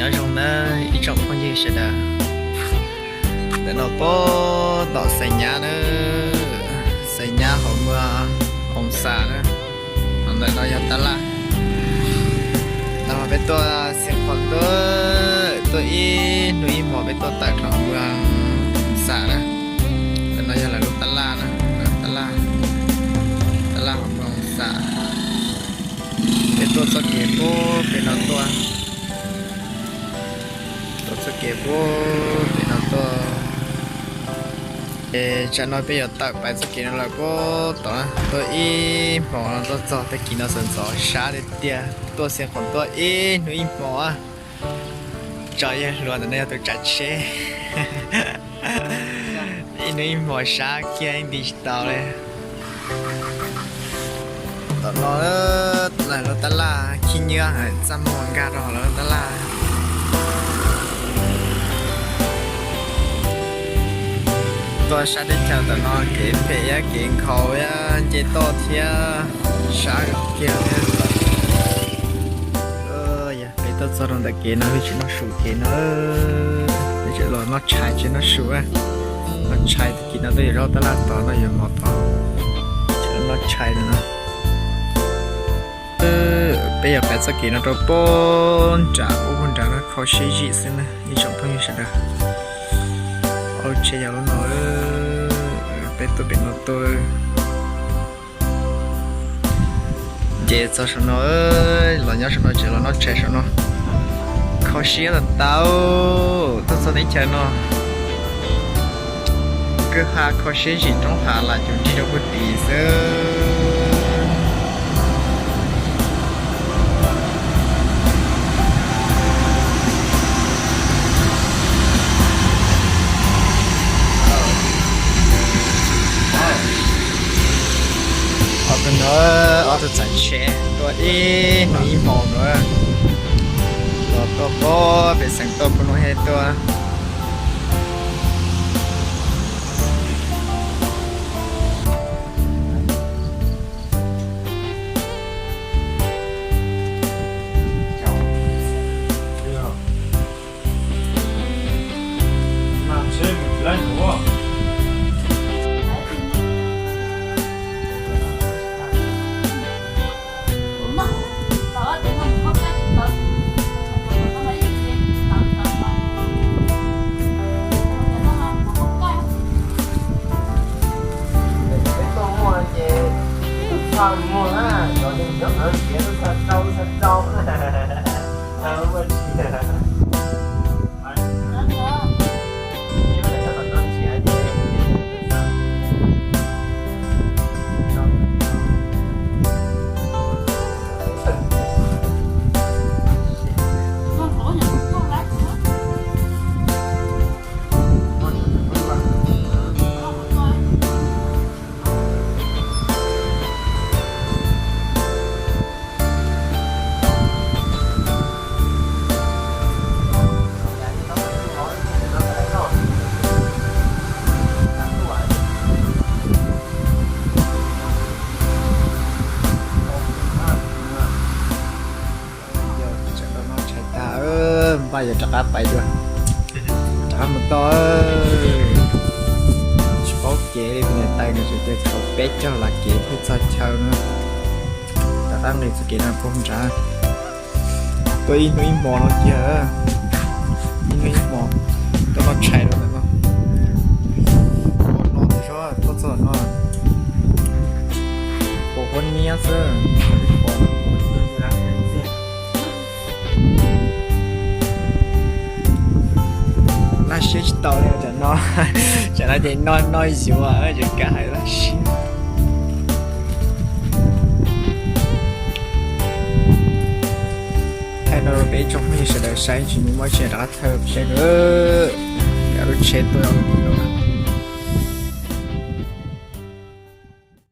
Nyob zoo na ib tsoom phooj ywg sawv daws. Ntawm no puag tom Xais Nyab na, Xais Nyab hauv muag Oos Xas na. Ntawm no yog tab laj. Ntawm no peb tuaj Xeev Khuam tuaj, tuaj ib hnub ib hmo peb tuaj tawm rau hauv muag Oos Xas na. Ntawm no yog lawv lub tab laj na, tab laj, tab laj hauv muag Oos Xas. Peb tuaj txoj kev puag pem no tuaj, tuaj txoj kev puag pem no tuaj. Es tsam no peb yuav tawm pais txoj kev no lawm puag tod, tuaj ib hmo no tuaj txog tag kis no txawm ntxov sab tiag tiag, tuaj Xeev Khuam tuaj ib hnub ib hmo. Tso yawg hluas ntawm no yog tus tsav tsheb. Ib hnub ib hmo sab kiag yeej nti tsis tau li. Tom no lawv lub tab laj khib nyiab, txaj muag nkag rau hauv lawv lub tab laj. Tuaj sab teb chaws tom no kev phem thiab kev nkhaus thiab nce toj thiab sab kiag thiab. Peb tuaj txog rau ntawm kev no peb tsis noj su kev no, peb tseem los noj tshais tsis noj su. Noj tshais tag kis no tuaj yuav zaub tab laj tod, no yuav mov tod, tseem noj tshais no. Peb yuav pais txoj kev no rau puag nram ub puag nrad no, kho siab zim xwb na ib tsoom phooj ywg sawv daws. Ob lub tsheb yog lub no, peb tuaj pem no tuaj. Ces txog saum no, los nyob saum no ces los noj tshais saum no. Kho siab tas tau, tuaj txog teb chaws no kwj ha kho siab zim roob hav lam cum nrig rau puag tim xwb. Ob tug no, ob tug txawv tsheb tuaj ib hnub ib hmo na, los tuaj puag pem xeev tuaj puag hnub ib tuaj. Peb tuaj muag ces txhob muag na, cov neeg nyob ntawd tias txhob rau, txhob rau. Tshais tas, npaj yuav rov qab pais dua, rov qab mus toj. Tsis paub kev li, niam tais nws tseem tias tshuav peb caug lab kev thiaj txog chaw no. Rov qab nqis txoj kev no puag nrad. Tuaj ib hnub ib hmo no kiag, ib hnub ib hmo tuaj noj tshais rau ntawm no. Tuaj no, tuaj txog no, pom huab niab xwb. Laj siab tsis tau li, tsam no, tsam no ces noj noj yuav, tseem kav hais laj siab. Thaij no rau peb ib tsoom phooj ywg sawv daws saib, tsis muaj tsi rov qab thaij peb na. Lub tsheb tuaj no.